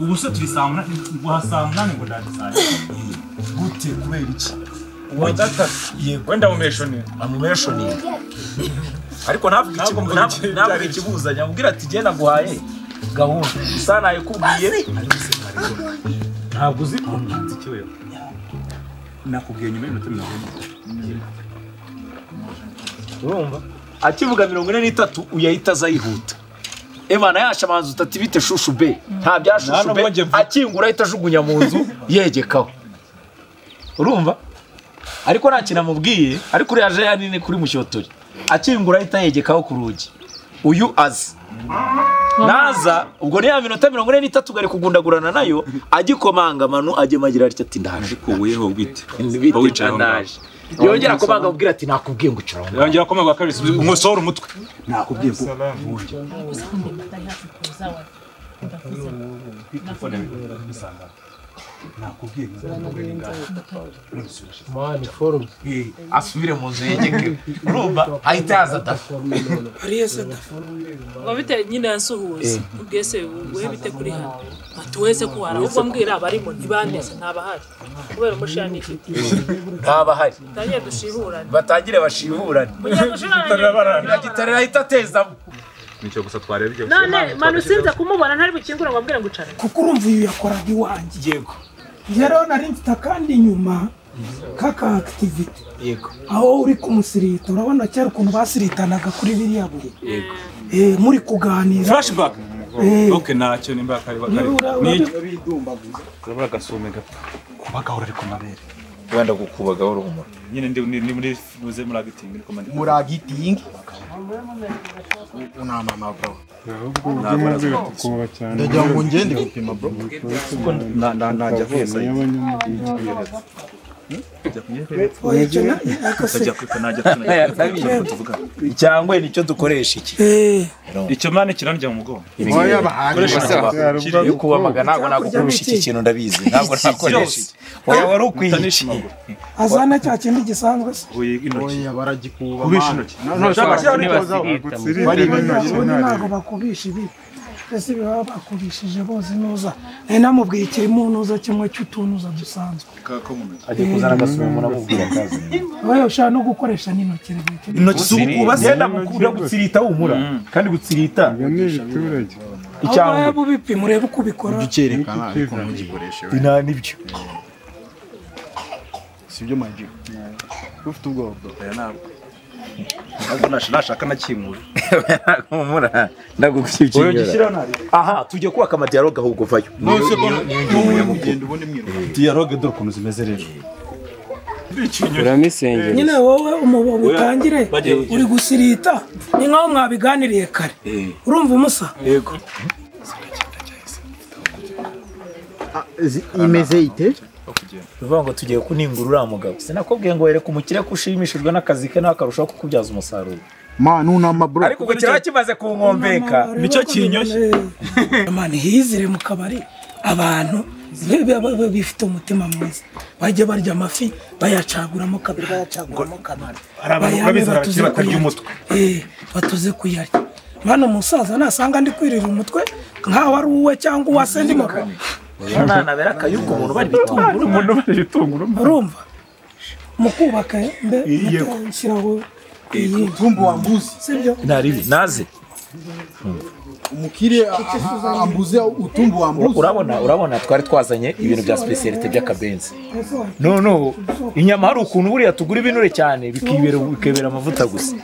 Ubu se turi saa 8 guha saa 8 ngo ndaje saa gute kubera iki? Uwa gatatu yego wenda mumeshoni amumeshoni ariko ntabwo ikibuzanya amubwira ati genda guhaye gahunda isa nayikubwiye ntabwo uzi ko nzi wewe nakubwiye nyuma y'iminota 40. Urumva akivuga 43 uyahita azayihuta Ebana yashamanza utati bite shushu be nta bya shushu be akingura ahita ajugunya mu nzu yegekaho. Urumva ariko nta kintu amubwiye ariko uriya aje yanine kuri mushyotori akingura ahita yegekaho ku rugi uyu aza naza ubwo ni ya minota 43 gari kugundagurana nayo agikomanga manu agemagira ati ndaje ariko weho bwite wicara ndaje yongera komanga ubwira ati nakubwiye ngo ucara yongera komanga kabiri ngosora umutwe nakubwiye ngo nakubwiye mani forum asubire mu nzu yegeke urumva ahita yaza dafu ariye se dafu ngo bite nyine yansuhuza ubwese we bite kuri hano ati wese ko wara ubwo mbwira abarimo ntibandese ntabahari kubera umushani ifite ntabahari tangiye dushiburane batangire bashiburane gitarera ahita atezamo nicyo gusa twarebye none manu sinza kumubona ntari bukingura ngo ambwira ngo ucara kuko urumva uyu yakoraga iwanjye yego rero nari mfite akandi inyuma kaka activity yego aho uri kumusirita urabona kera ukuntu basiritanaga kuri biriya buye yego muri kuganira flashback okay ntacyo nimba kari bakari ni urabura gasume gato kubagahora ariko mabere wenda gukubagaho urumura nyine ndi ni muri muze muragitingi niko mandi muragitingi unama ma bro ndagira ngo ngende gupima bro kuko najya kwesa cyangwa nicyo dukoresha iki icyo mane kirandya mu mugongo yo kubamaga ntabwo nagukurusha iki kintu ndabizi ntabwo nakoresha iki oya wari ukwiye azana cya kindi gisanzwe se oya baragikuba kubisha intoki ntabwo bakubisha ibi ese baba bakubishije bose nuza nari namubwiye kirimo nuza kimwe cy'utunuza dusanzwe agiye kuzana agasuma muramubwira kazi wowe ushaka no gukoresha n'intoki intoki z'ukuba genda mukunda gutsirita humura kandi gutsirita icyangwe ubipima urebe uko ubikora ukerekana ariko ntugikoreshe ina nibyo sibyo maji ufite ubwoba bro ntabwo ntabwo nashaka nakingura humura ndagukikira aha tujye kubaka ama dialogue ahubwo vayo dialogue dore ukuntu zimeze rero uramisengera nyine wowe umubobo utangire uri gusirita ni nkaho mwabiganiriye kare urumva umusa yego imeze ite bivuga ngo tugiye kuningura uriya mugabo sinakubwiye ngo wereke umukire ko ushimishijwe n'akazi ke nakarushaho kukubyaza umusaruro man unama bro ariko ubwo kiraba kimaze kunkombeka nicyo kinyoshye man hizire mu kabari abantu bifite umutima mwiza bajye barya amafi bayacaguramo kabiri bayacaguramo kabiri batarya umutwe batuze kuyarya mwana umusaza nasanga ndi kwirira umutwe nkaho ari uwe cyangwa uwase ndimo nana bera akayuko umuntu bari bitunguru umuntu bari bitunguru urumva mu kubaka mbe shyiraho iyi tumbo wa mbuzi sibyo naribi naze umukire ambuze utumbo wa mbuzi urabona twari twazanye ibintu bya speciality by'akabenzi no inyama hari ukuntu buriya tugura ibinure cyane bikibera amavuta gusa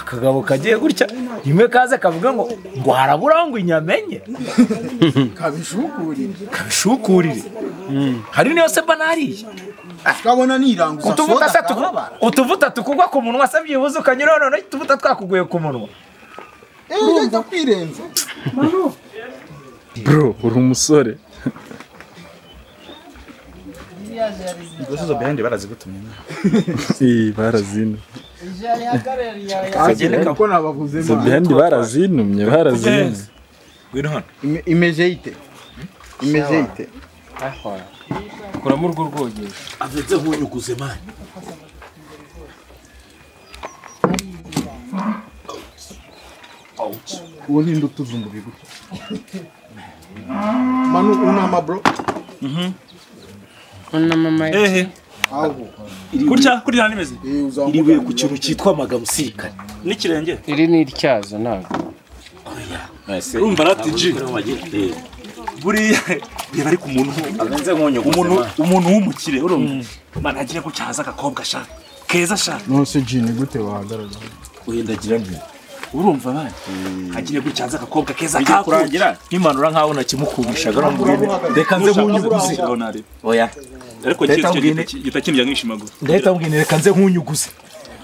akagabo kagiye gutya rimwe kaze kavuga ngo harabura ngo inyamenye kabishukurire hari niyo se banariye tukabona niranguza soda utuvuta tukugwa ku munwa se byibuze ukanyura none utuvuta twakuguye ku munwa urumva kwirenza bro uri umusore Ibibazo behind barazigutumye. Barazina. Ko nabavuze ma. Behind barazinumye barazinumye. Ngwino hano. Imeze ite? Imeze ite? Ahora. Kuramo urwo rwogero. Avetse nkunyuguze man. Ouch. Uwo ninde utuzumbuye gutya? Manu unama bro. Unama mama. Ehe. Aho. Kurya kurya nimeze. Iribuye ku kintu cyitwa magamusirikare. N'ikirenge. Iri ni ityazo ntabwo. Oya. Nase. Urumva rati G. Buriya reba ari ku muntu abenze nkonyo umuntu w'umukire urumva. Mana agira ko cyaza akakobwa sha. Keza sha. Nonse G ni gute wahagarara? Uhendagira nti. Urumva bana. Agira ko cyaza akakobwa keza kakurangira. Nimanura nkaho nakimukubishaga rangurire. Reka nze nkunyuguze. Oya. Ariko kitakindya nkishimagura. Ndahita mbwira reka nze nkunyuguze.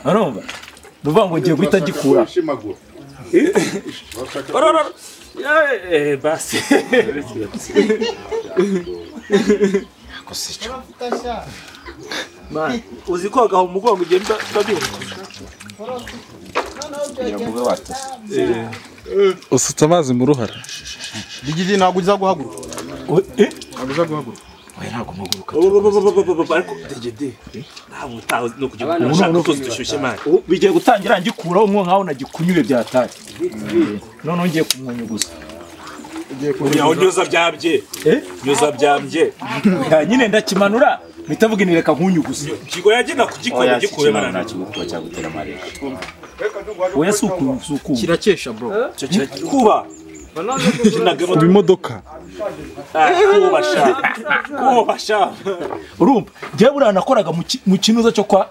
Urumva? Nuvuga ngo ngiye guhita gikura. Eh basi. Man, uzi koga mu mugongo ugenda babyumva. Usutse amazi mu ruhara. Digidi ntabwo uza guhaguruka. Ntabwo uza guhaguruka. Oya ntabwo mpaguruka. Ariko Digidi ntabwo utaho no kugira ngo ushaka utuzi dushyushye man. Bigiye gutangira ngikuraho nko nkaho nagikunyure byatari. None ngiye kumwunyuguza. Ugiye nyoza byabye. Nyoza byabye. Nyine ndakimanura mitavuga ni reka nkunyuguze. Kigo yagenda kugikora gikuye mana nta kigukuba cyagutera amareka. Oya suku suku. Kirakesha bro. Cyo kuba. Kuba imodoka. Kuba sha. Kuba sha. Urumva ngiye buriya nakoraga mu kinuza cyo kwa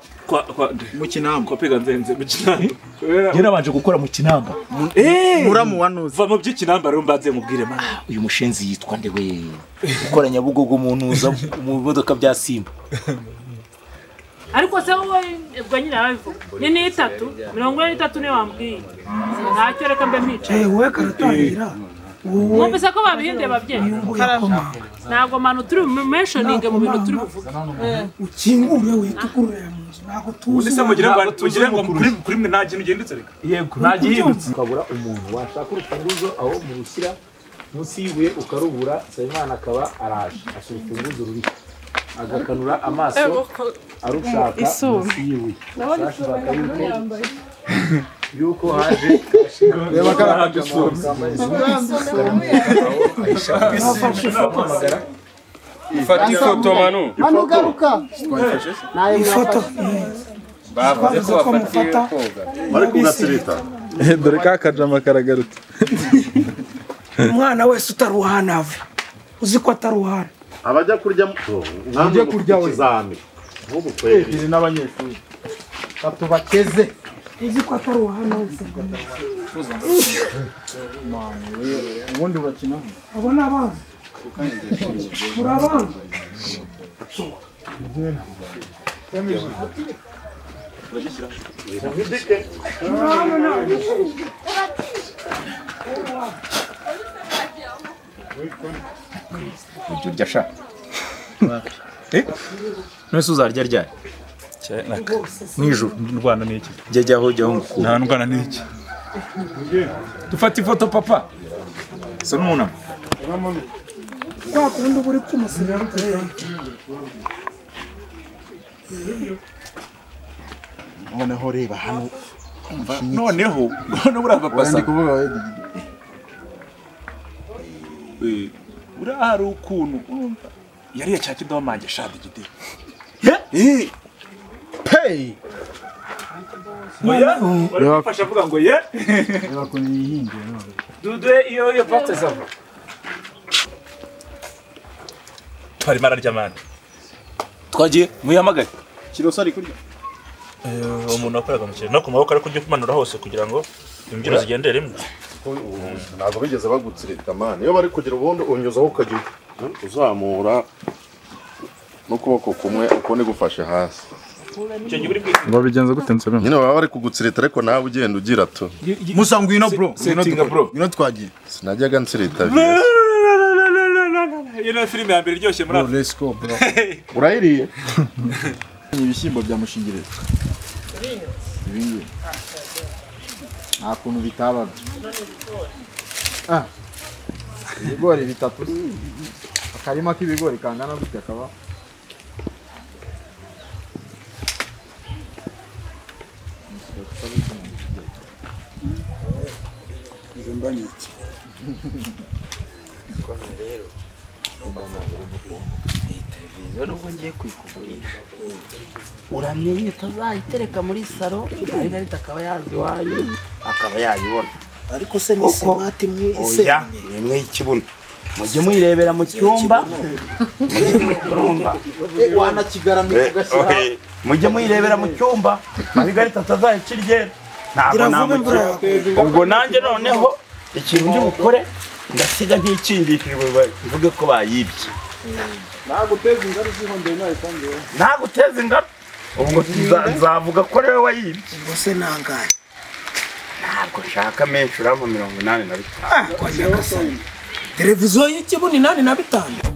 mu kinamba. Kwa piga nzenze mu kinamba. Ngiye nabanje gukora mu kinamba. Muramu wanuze. Va mu by'ikinamba rero mbanze mubwire mana. Uyu mushenzi yitwa nde we? Ukora Nyabugogo mu ntuza mu modoka bya Simba. Ariko se wowe ubwo nyine arabivuga. Ni ni 3 43 niyo wambwiye. Ntacyo reka mbe mpicaye. Wowe karatangira. Mwumvise ko babihinduye babyeyi. Ntabwo manu turi mentioning mu bintu turi buvuge. Ukingure witukurure mu nzu ntabwo tuzi. Ese mugira ngo kuri mwe nta kintu gendetse reka. Yego nta gihindutse. Ukabura umuntu washaka urufunguzo aho mu rushyira munsi y'ibuye ukarubura Nsabimana akaba araje asura urufunguzo ruri agakanura amaso arushaka munsi y'ibuye. Yuko haje reba karaje fata ifoto manu manu garuka ifoto bavuze ko bafatiye koga bari kugatsirita dore ka kajama karagarutse. Umwana wese utaruhana ave uzi ko ataruhana abajya kurya ujye kurya we ikizami nk'ubu kweri n'abanyeshuri batubakeze uzi ko ataruhana wese. Ubundi urakina abo ni abana murabana Ujya urya sha. None uzarya ryari? Mwijuru ndwana n'iki? Jya jyaho jyaho ngukura. Nta ndwana n'iki. Dufata ifoto papa. So nunama. Kwa kundi buri kumusira. Noneho reba hano. Noneho none uri papa. Ndi kuvuga we. Uri hari ukuntu urumva yariye cya kidomange sha Digidi. Hey! Oya, urafasha avuga ngo ye. Reba ko yihinduye none. Dude iyo iyo porte zava. Twari mararya man. Twagiye muyahamagare. Kirosa ari kurya. Umuntu wakoraga mu kintu no ku maboko ariko ujye kumanura hose kugira ngo imbyino zigendere rimwe. Ntabwo bigeze bagutsirita man. Iyo bari kugira ubundi unyuzaho ukajya uzamura n'ukuboko kumwe ukundi gufashe hasi. Babigenza gute nsabimana? Nyine baba bari kugutsirita ariko nawe ugenda ugira to. Musa ngwino bro. Ngwino twagiye. Sinajyaga nsirita byiza. Iyo ni filime ya mbere iryoshye muri Afrika. Let's go bro. Urayiriye? Ibishyimbo bya mushingiriro. Ibingi. Nta kuntu bitaba. Ibigori bitatu. Akarima k'ibigori kangana gutya kaba. Ingana iki? Rero televiziyo nubwo ngiye kuyikugurisha uramenye utazayitereka muri salo Margarita akaba yazi iwanyu akaba yayibona. Ariko se ni smart imwe Oya, ni imwe y'ikibuno, mujye muyirebera mu cyumba, Wanakigaramye ugashyira. Mujye muyirebera mu cyumba, Margarita atazayica iryera. Ntabwo Gira vuba imvura namukira. Ubwo nanjye noneho ikintu ndi bukore ndasiga ntikingishijwe mvuge ko bayibye. Naguteza ingaru zihondeye nawe kandi wowe. Naguteza ingaru, ubwo nzavuga ko ariwe wayibye. Ubwo se nangahe? Ntabwo nshaka menshi, urampa 85. Kwa nyagasani, televiziyo y'ikibuno 85.